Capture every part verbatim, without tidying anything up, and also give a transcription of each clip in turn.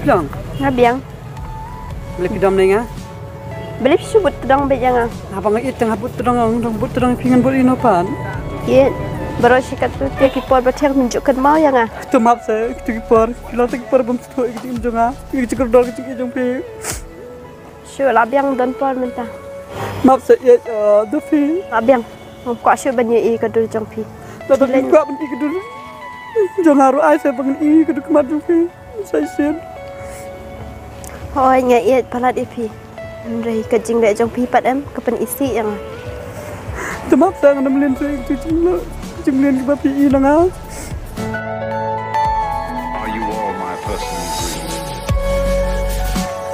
Dong. Nga biang. Balei phi dom ne nga? Balei phi shu bud tdong beit ïa nga? Haba nga ïeit tang hap bud tdong, ong dong bud tdong, phi ngan bud ïa no pat? Ïeit. Baroh shi katto te ki por ba thiang phin ju kynmaw ïa nga. To map se, kito ki por ki long te ki por bym sngewthuh ïa ka jingim jong nga, ïa ka jingkordor ka jingïeit jong phi. Shu la biang, don por mynta. Map se ïeit, eh, da phi. La biang. Ngam kwah shuh ban ïohi ka dur jong phi. Lada phi kwah ban ïohi ka dur jong nga ruh, ai se ban ïohi ka dur khmat jong phi. Sa shisien. Hooid, nga ïeit palat ïa phi. Hynrei ka jingleh jong phi pat em, ka pynisih ïa nga. Te map sa ngan ym leh shuh ïa ka jingleh, ka jingleh kaba phi ïohi na nga. Are you all my personal dreams?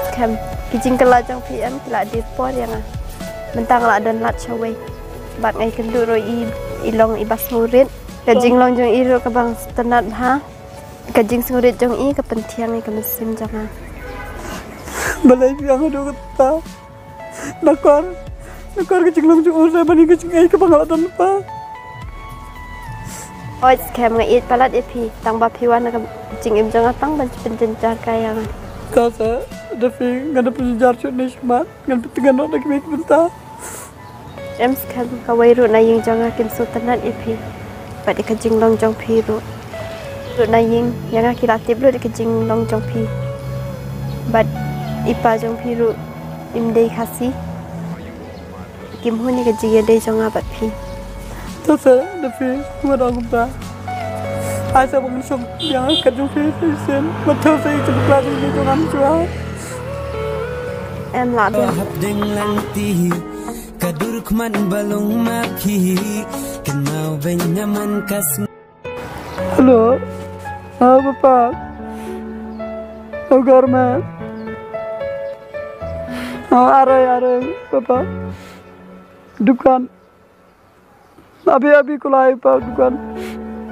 Skhem, ki jingkylla jong phi em ki la die por ïa nga. Mynta nga la don lad shawei. Bad nga ïakynduh ruh i, i long iba sngewrit. Ka jinglong jong i ruh kaba sngewtynnat bha. Ka jingsngewrit jong i ka pynthiang ïa ka mynsiem jong nga. Balei phi ong haduh katta? Nakor, nakor ka jinglong jong u sa ban ïa ka jingaiei kaba nga la don pa. Hooid skhem, nga ïeit palat ïa phi, tang ba phi wan na ka jingim jong nga tang ban pynjynjar kai ïa nga. Ka sa, da phi ngan da pynjynjar shuh ne shakhmat, ngan pyntngen noh da kiwei ki bynta. Em skhem, kawei ruh na ïing jong nga kim sngewtynnat ïa phi. Bad ïa ka jinglong jong phi ruh. Ruh na ïing, ïa nga ki la tip lut ïa ka jinglong jong phi. Bad i pa jong phi ruh im dei Khasi. Kim hun ïa ka jingïadei jong nga bad phi. To sa, da phi, wat ong kumta. Ai sa ba ngan shong ïa nga kat jong phi, phi shisien. Wat thaw sa ïa ka jingpynim jong nga mynta. Em lah biang. Hapdeng lynti, ka dur khmat ba long ma phi, kynmaw beiñ na man ka sng- Hello. Ah, papa. Oh, garme. Oh, are, are, papa. Dukan. Abi, abi, kulai pa dukan.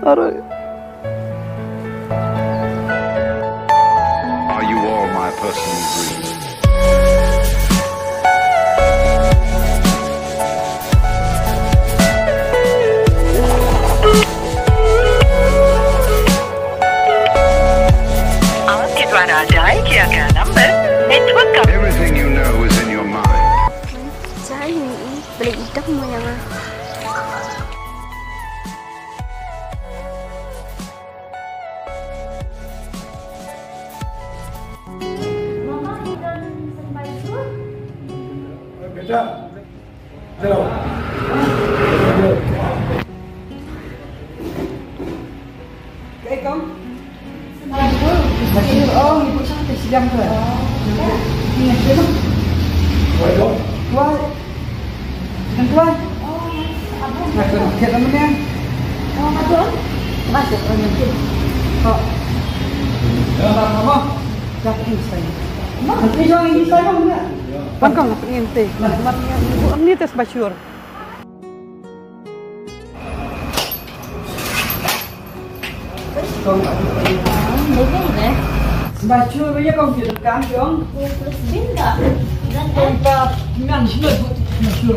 Are. Are you all my personal dreams? आपके द्वारा डायल किया गया नंबर नेटवर्क का Everything you know is in your mind. Jai ni i, beli idam mo yang ah. Mama, kita sempai tu. Kaei kong? Semalam tu, oh, ibu cantik sedang tu. Ini yang tu. Tuan. Dengan tuan. Nak kena kiat nama ni? Oh, Abang. Masuk orang yang tu. Kok. Dah lama. Dah pergi saya. Nanti jual ini saya mana? Bang kong nak pergi nanti. Mat ni ibu ni tes bacur. Kong. Ba shu ba ïa kong ki dohkha kong. Kong ta ngan shu ba shu.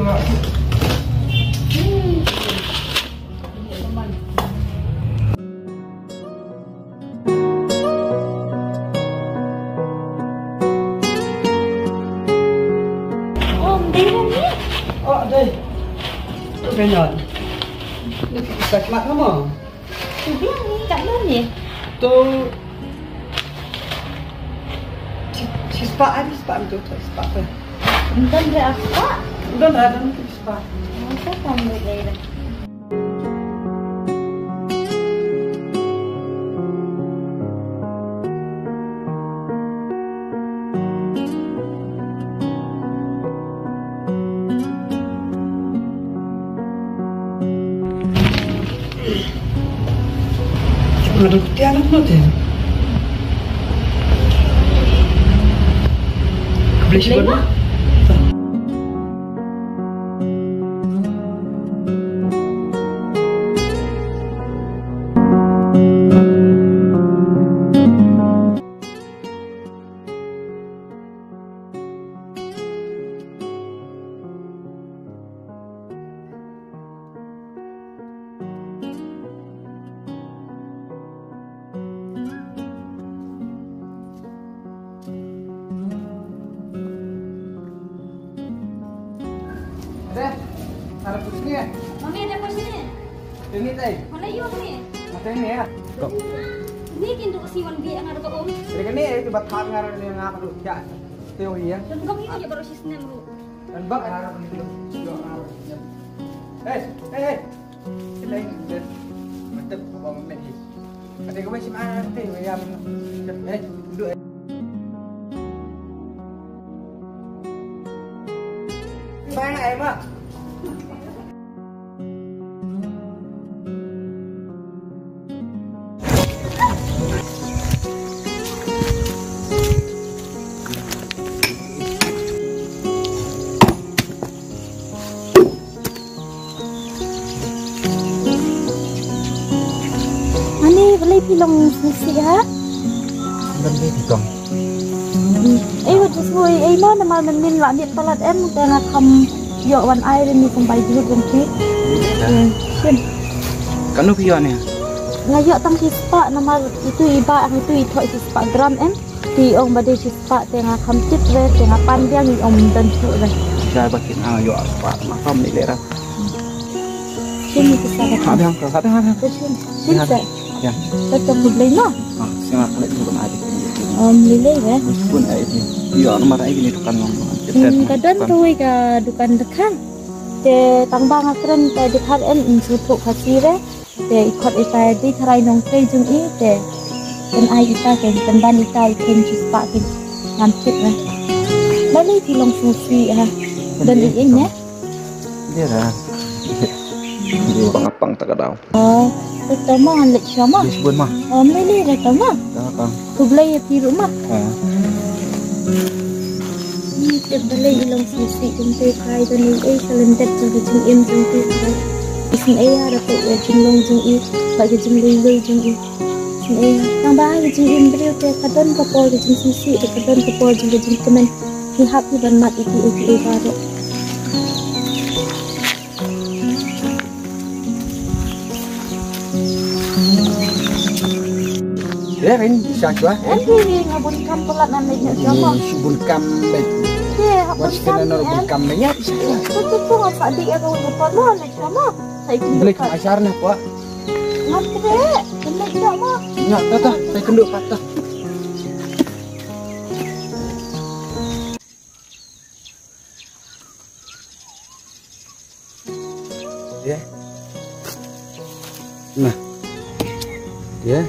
Oh, dei. Tu ka nyan. Ni ka kat mat nama? Tu biang ni, kat mana ni? Tu. Shi, shispah, ai, shispah tu, shispah tu. Bukan dia apa? Bukan ada tu shispah. Masa kamu dei dah. Aduh, tiada nak nanti. Beli sih. Mami, ada apa sini? Ini tadi. Mana yuk ni? Macam ni ya. Ni kin tu kasi wan bi ang ada ba om. Ini kan ni itu batat ngar ni ngah tu ya. Teo ya. Dan kami aja baru sis nem ru. Dan bak harap ni tu. Yo harap ni. Eh, eh, eh. Sila ini. Mantap bawa mami. Ate ko ba shi ma ate ko ya. Eh, duduk. Eh. Ba ai ma. Ani balei phi long sngewsih ha? Balei phi long? Ei wat sngewsih ei mo namar mynnin la miet palat em te nga kham ïoh wan ai re ni kumbai jlut jong phi. Shin. Kano phi ïoh ne? Nga ïoh tang shi spah namar itu i ba itu i thoh shi spah gram em. Ti ong ba dei shispah te nga kham tip re te nga pan biang i ong don shuh re. Jai ba kin ha ïoh spah ma kham ni le ra. Shin ni kisa ba. Ha biang ka ha biang ha biang. Shin. Shin se. Ya. Ka ta ku blei ma. Ah, sima kale tu na di. Om lilei re. Bun ai di. Ïoh na mara ai ni dukan long. Ka don kawei ka dukan dekhang. Te tang ba nga kren te dekhar em in su thok Khasi re. Te i khot ita di tharai nongtrei jong i te kan ai ita kan kan ban ita i kan shispah kan ngam tip ra. Balei phi long sngewsih ha? Don i ing ne? Dia dah. Dia bang apang tak ada. Oh, te to ma ngan leit sha ma. Dia sebut ma. Oh, balei leit to ma? Dah apang. Khublei ïa phi ruh ma. Ni te balei i long sngewsih kumte kai da ni ei ka lyndet jong ka jingim jong te kai. Isynei ïa da peit ïa jinglong jong i bad ka jinglei lei jong i. Isynei ïa tang ba ka jingim briew te ka don ka por ka jingsngewsih te ka don ka por jong ka jingkmen. Ngi hap hi ban mad ïa ki ei ki ei baroh. Rin, isa chwa. Em, ri, ri, nga bun kam palat nan leit nyok chwa mo. Ni, si bun kam leit. Ye, ha bun kam ni, em. Bun kam leit, ya, isa chwa. Tu, tu, tu, nga sa di ya ka bun palat mo, leit chwa mo. Sa ikut. Beli kam asar na, Pak. Ngam kre, leit chwa mo. Nya, ta, ta, sa ikut dulu, Pak, ta. Ye. Nah. Ye.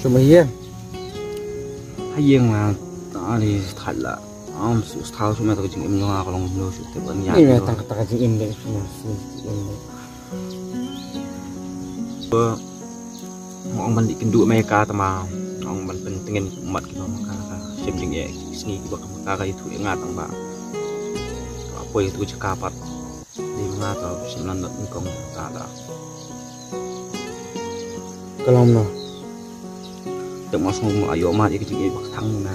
Cuma ye. Hayeng ma ta ni thad la. Am su thau cuma ta jingim jong nga ka long no su te ban ya. Ni me ta ta jingim de cuma su jingim de. Ba nga ong ban dih kynduh mei ka tama nga ong ban pyntngen mat ki ba ma ka ka shem jingeh ki sngi ki ba ka ma ka ka ithuh ïa nga tang ba ka poi tu jaka pat. Dei ma nga ka shem lan dot nyngkong ta da. Ka long no. Te ma sngew ma ayo ma ïa ka jingeh ba ka thang na.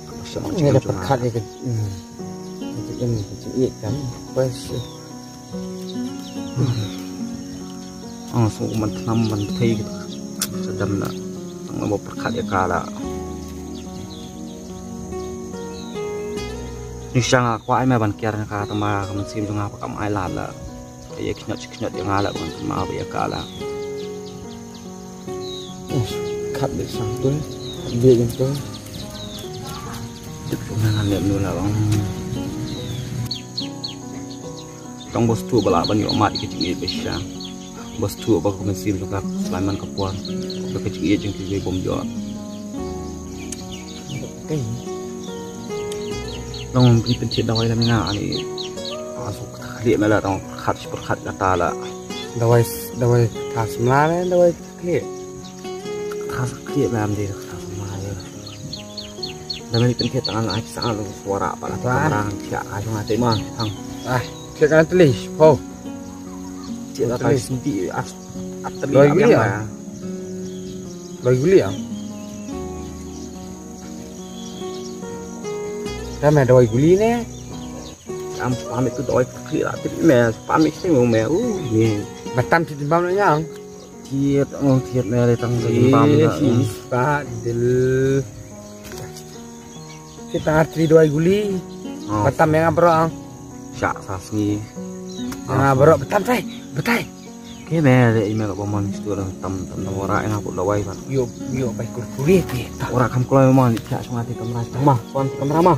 Ka shem jingeh ba ka thang. Ka jingeh ka jingeh kan. Pas. Ang sngewbha ban thnam ban thei kita. Sa dam na tang ba pyrkhat ïa ka la. Ni shang a kwah ai ma ban kiar na ka tang ba ka mynsiem jong nga ba kam ai lad la. Ïa khñiot khñiot ïa nga la ban thnam ba ïa ka la. Khat bit sang tu, khat bit jong tu. Tip tu ngan lem nu la bang. Tang bos tu ba la ban ïoh mat ka jingïeit ba sha. Bos tu ba ka mynsiem jong ka Sulaiman ka por. Ba ka jingïeit jong ki bom ïoh. Tang ki pynthit dawai lam nga ani. Asu ka khlieh me la tang khat shi pyrkhat kata la. Dawai dawai khat samla ne dawai Kha sakhi lam de kha ma ye. Da mani pynthit tang ai sa lu suara pa la kamera sia ka jong ate ma tang. Ai, sia ka tlis po. Sia ka tlis di at at tlis. Doi guli ya. Doi guli ya. Da me doi guli ne. Am pamit tu doi kli la tip me pamit sing me u ni. Batam ti bam na yang. Thied, oh, thied me le tang bam na. Si pa dil. Kita artri doi guli. Batam yang bro ang. Chak sa sngi. Ah, baroh batai, batai. Ke me le email ba man stu dang tam tam tam ora ina put lawai ban. Yo yo bai kurkure te. Ta ora kam kloi man chak sma te kamra ma. Kon te kamra ma.